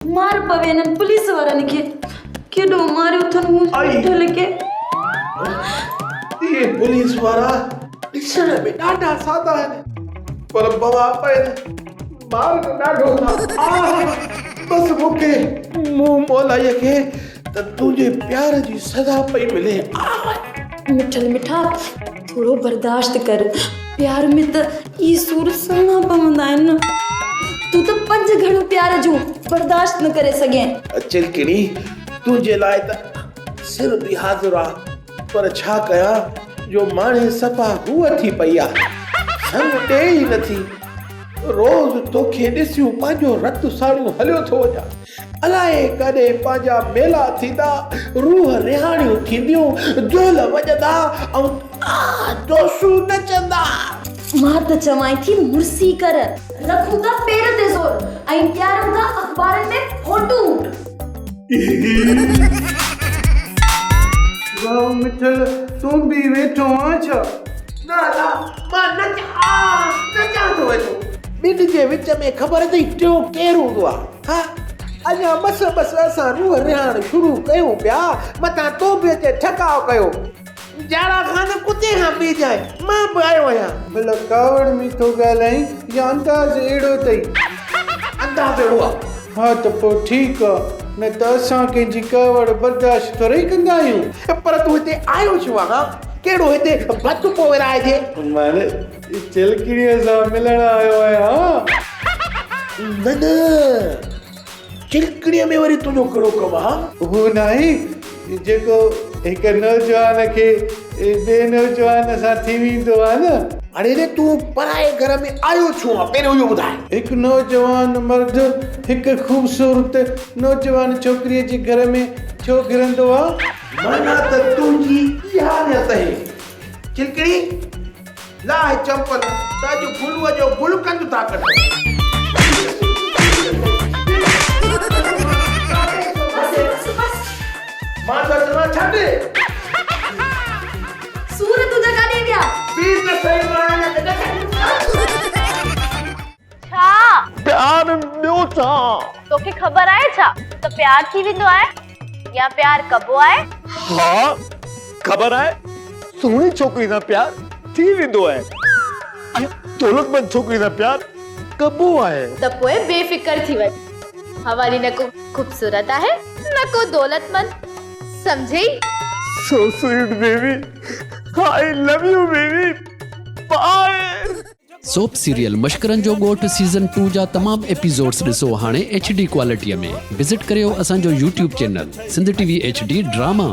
مار پوي انهن پوليس وارن کي ڪيڏو ماريو اٿن مون مٺل کي. اهي پوليس وارا ڏسڻ ۾ ڏاڍا سادا آهن پر بوا پين مارن ڏاڍو ٿا. آه بس مون کي مون مولائي کي ته تنهنجي پيار جي سزا پئي ملي. آه. مٺل مٺا ٿورو برداشت ڪر پيار ۾ ته اهي سور سهڻا پوندا آهن تون ته پنج گهڙيون پيار جون برداشت نه ڪري سگهين. چلڪڻي تنهنجي لاء ته سر به حاضر آ پر ڇا ڪيان جو ماڻهي صفا هوء ٿي پئي آ سڱ ڏي ئي نٿي روز توکي ڏسيون پنهنجو رت ساڙيون هليو ٿو وڃان. الائي ڪڏهن پنهنجا ميلا ٿيندا، روح رهاڻيون ٿينديون، دهل وڄندا ۽ دوسو نچندا. مان ته چوانء ٿي مڙسي ڪر. رکون ٿا پير تي زور ۽ ڏيارون ٿا اخبارن ۾ فوٽو. ڀائو مٺل تون به ويٺو آن ڇا؟ نه ادا مان نچان ٿو ويٺو. ٻن جي وچ ۾ خبر اٿئي ٽيون ڪير هوندو آ؟ ها اڃا مس مس اسان روح رهاڻ شروع ڪيون پيا، متان تو به اچي ٺڪاء ڪيو. جاڙا خان ڪتي کان بيهجانء، مان به آيو آهيان. ڀلا ڪاوڙ ۾ ٿو ڳالهائين يا انداز اهڙو اٿئي؟ انداز اهڙو آ. ها ته پوء ٺيڪ آ، نه ته اسان ڪنهن جي ڪاوڙ برداشت ٿورئي ڪندا آهيون. پر تون هتي آيو ڇو آ؟ ها ڪهڙو هتي ڀت پيو ورهائجي؟ معني چلڪڻيء سان ملڻ آيو آهيان. نه نه چلڪڻيء ۾ وري تنهنجو ڪهڙو ڪم آ؟ اهو ناهي جيڪو هڪ نوجوان کي ٻئي نوجوان سان ٿي ويندو آ نه. اڙي ري تون پرائي گهر ۾ آيو ڇو آ پهريون اهو ٻڌاء. هڪ نوجوان مرد هڪ خوبصورت نوجوان ڇوڪريء جي گهر ۾ ڇو گهرندو آ؟ معنيٰ ته تنهنجي اها نيت اهي. چلڪڻي! لاهه چمپل ته اڄ گلوء جو گلقند ٿا ڪڍون. مان ته چوان ڇڏ. سور تنهنجا ڪاڏي ويا؟ بيهه ته سهي مان هن کي ڏسان. ڇا؟ پيار ٻيو ڇا؟ توکي خبر آهي ڇا ته پيار ٿي ويندو آهي يا پيار ڪبو آهي؟ ها خبر آهي سهڻي ڇوڪري سان پيار ٿي ويندو آهي ۽ دولتمند ڇوڪري سان پيار ڪبو آهي. ته پوء بي فڪر ٿي وڃ. حوالي نه ڪو خوبصورت آهي نه ڪو دولتمند سمجهئي؟ So sweet baby I love you baby bye. Soap serial مشڪرن جو ڳوٺ سيزن ٽو جا تمام ايپيسوڊس ڏسو هاڻي ايڇ ڊي ڪوالٽي ۾ وزٽ ڪريو اسان جو YouTube channel Sindh T V H D drama.